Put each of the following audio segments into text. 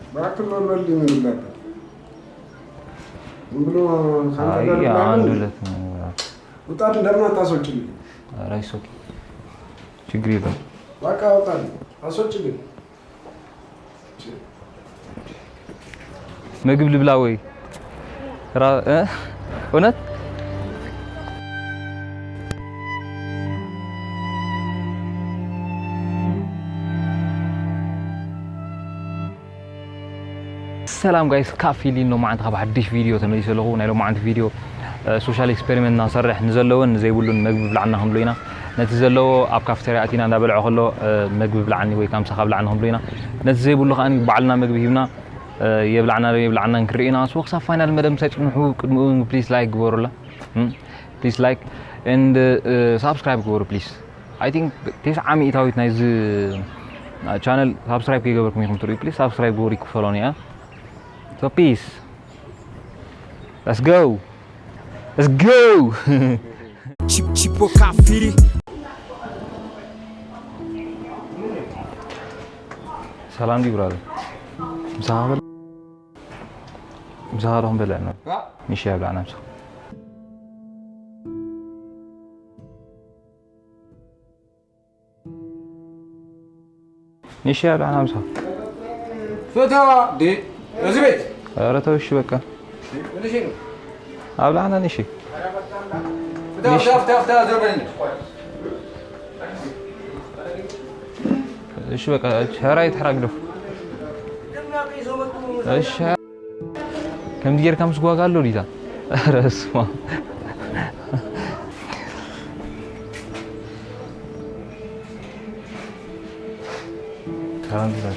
እባክህ ሎል በል ምን ይላል? ዝም ብሎ ካንተ አይ ጋር አንድ ይላል። ሁለት ነው። ውጣት እንደምን አታስወጪልኝ? ኧረ it's okay። ችግር የለም። በቃ ውጣልኝ፣ አስወጪልኝ። ምግብ ልብላ ወይ? ራ-፣ እ? እውነት? ሰላም ጋይስ፣ ካፊሊን ሎማዓንቲ ካብ ሓድሽ ቪድዮ ተመሊሰ ኣለኹ። ናይ ሎማዓንቲ ቪድዮ፣ እ፣ ሶሻል ኤክስፐሪመንት እናሰርሕ ንዘለዎን ንዘይብሉን መግቢ ብላዕና ክንብሎ ኢና። ነቲ ዘለዎ ኣብ ካፍተርያ ኣቲና እንዳበልዖ ከሎ፣ እ፣ መግቢ ብላዕኒ ወይ ካምሳ ካብ ብላዕኒ ክንብሎ ኢና። ነቲ ዘይብሉ ከኣ ባዕልና መግቢ ሂብና፣ እ፣ የብላዕና ዶ የብላዕና ክንርኢ ኢና። ሶ ክሳብ ፋይናል መደብ ምሳይ ጽንሑ፣ ቅድሚኡ ፕሊስ ላይክ ግበሩላ። እም፣ ፕሊስ ላይክ ኤንድ፣ እ፣ ሳብስክራይብ ግበሩ ፕሊስ። I think ተስዓ ሚእታዊት ናይዚ ቻነል ሳብስክራይብ ከይገበርኩም ኢኹም ትርእዩ። ፕሊስ ሳብስክራይብ ግበሩ፣ ይክፈሎን እያ። So peace. Let's go. Let's go. Chip Chipo Kafiri. ሰላም ዲ ብራዘር። ምሳኻ በል-፣ ምሳኻ ዶ ክንበልዕ ነው? አ? ንሻይ ብላዕና ምሳኻ። ንሻይ ብላዕና ምሳኻ። ፍታ ዲ፣ እዚ ቤት። ኧረ ተው እሺ በቃ። ንሺ ነው። ኣብላዕና ንሺ። ፍታ፣ ፍታ፣ ፍታ፣ ፍታ፣ ዞር በል። እሺ በቃ፣ ሸራይ ተሕራግደፍ። እሺ። ከምዚ ጌርካ ምስ ጓጋ ኣሎ ዲታ? ኧረ ስማ። ሰላም ዲታ።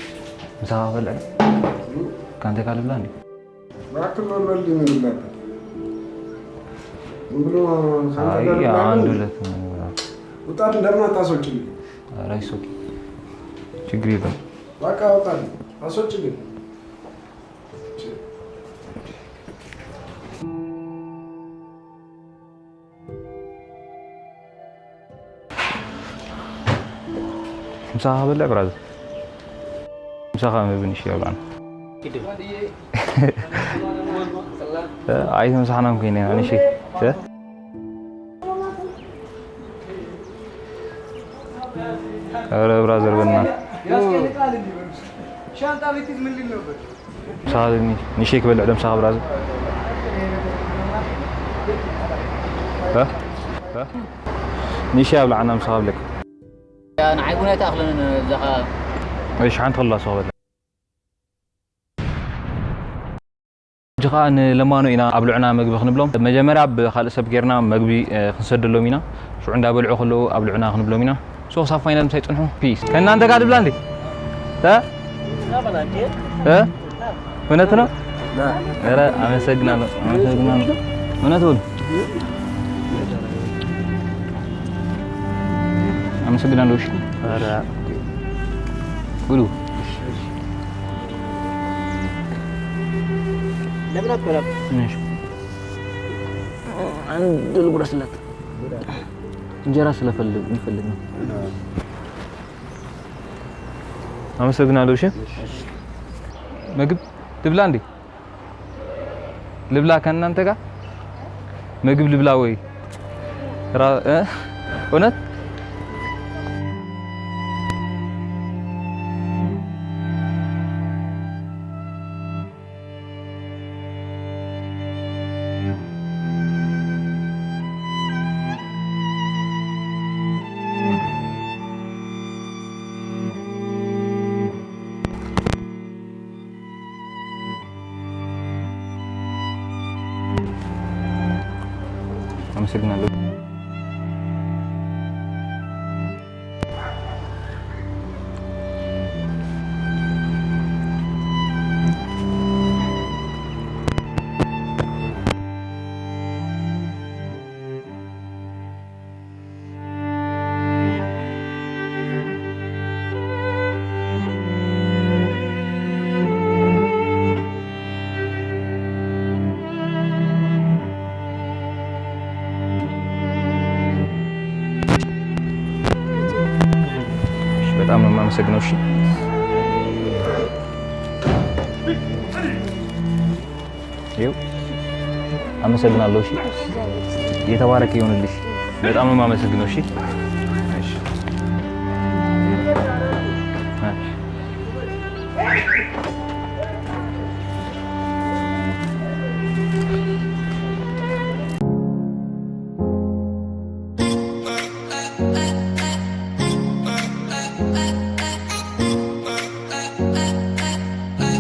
ምሳኻ ክበልዕ? ካንተ ካልብላ እንዴ? እባክህ ሎል በል ምን ይላል? ዝም ብሎ ካንተ አይ፣ ጋር ይላል። አንድ ሁለት ነው። ውጣት እንደምን አታስወጪልኝ? ኧረ it's okay። ችግር የለም። በቃ ውጣልኝ። አስወጪልኝ። ምሳኻ በልዕ ብራዘር። ምሳኻ ምግቢ ንሽ ይበልዓና። እ፣ ኣይተምሳሕናን ኮይነ ኢና፣ ንሽ፣ እ? ኧረ ብራዘር በልና። ሻንጣ ቤት ምን ሊል ነበር? ምሳኻ ኒ-፣ ኒሼ ክበልዕ ዶ ምሳኻ ብራዘር? እ? እ? ኒሼ ኣብልዓና ምሳኻ ብለካ። ንዓይ እውን ኣይተኣኽለንን እዛ ኸ-፣ እሺ፣ ሓንቲ ከላ ሰው በል። ሕጂ ኸኣ ንለማኖ ኢና ኣብልዑና መግቢ ክንብሎም። መጀመርያ ብኻልእ ሰብ ጌርና መግቢ፣ እ፣ ክንሰደሎም ኢና። ሽዑ እንዳበልዑ ከለዉ ኣብልዑና ክንብሎም ኢና። ሶ፣ ክሳብ ፋይናል ምሳይ ጽንሑ። ፒስ። ከእናንተ ጋር ልብላ እንዴ? እ? እ? እውነት ነው? ኧረ፣ አመሰግናለሁ፣ አመሰግናለሁ። እውነት በሉ። አመሰግናለሁ። እሺ። ኧረ። ብሉ። ለምን አትበላም? እሺ። አንድ ልጉረስለት። እንጀራ ስለፈልግ፣ እንፈልግ ነው። አመሰግናለሁ። እሺ። ምግብ ትብላ እንዴ? ልብላ ከእናንተ ጋር? ምግብ ልብላ ወይ? ራ-፣ እ? እውነት? አመሰግናለሁ። እሺ፣ በጣም ነው የማመሰግነው። እሺ። ይኸው አመሰግናለሁ። እሺ፣ የተባረከ ይሁንልሽ። በጣም ነው የማመሰግነው። እሺ፣ እሺ፣ እሺ።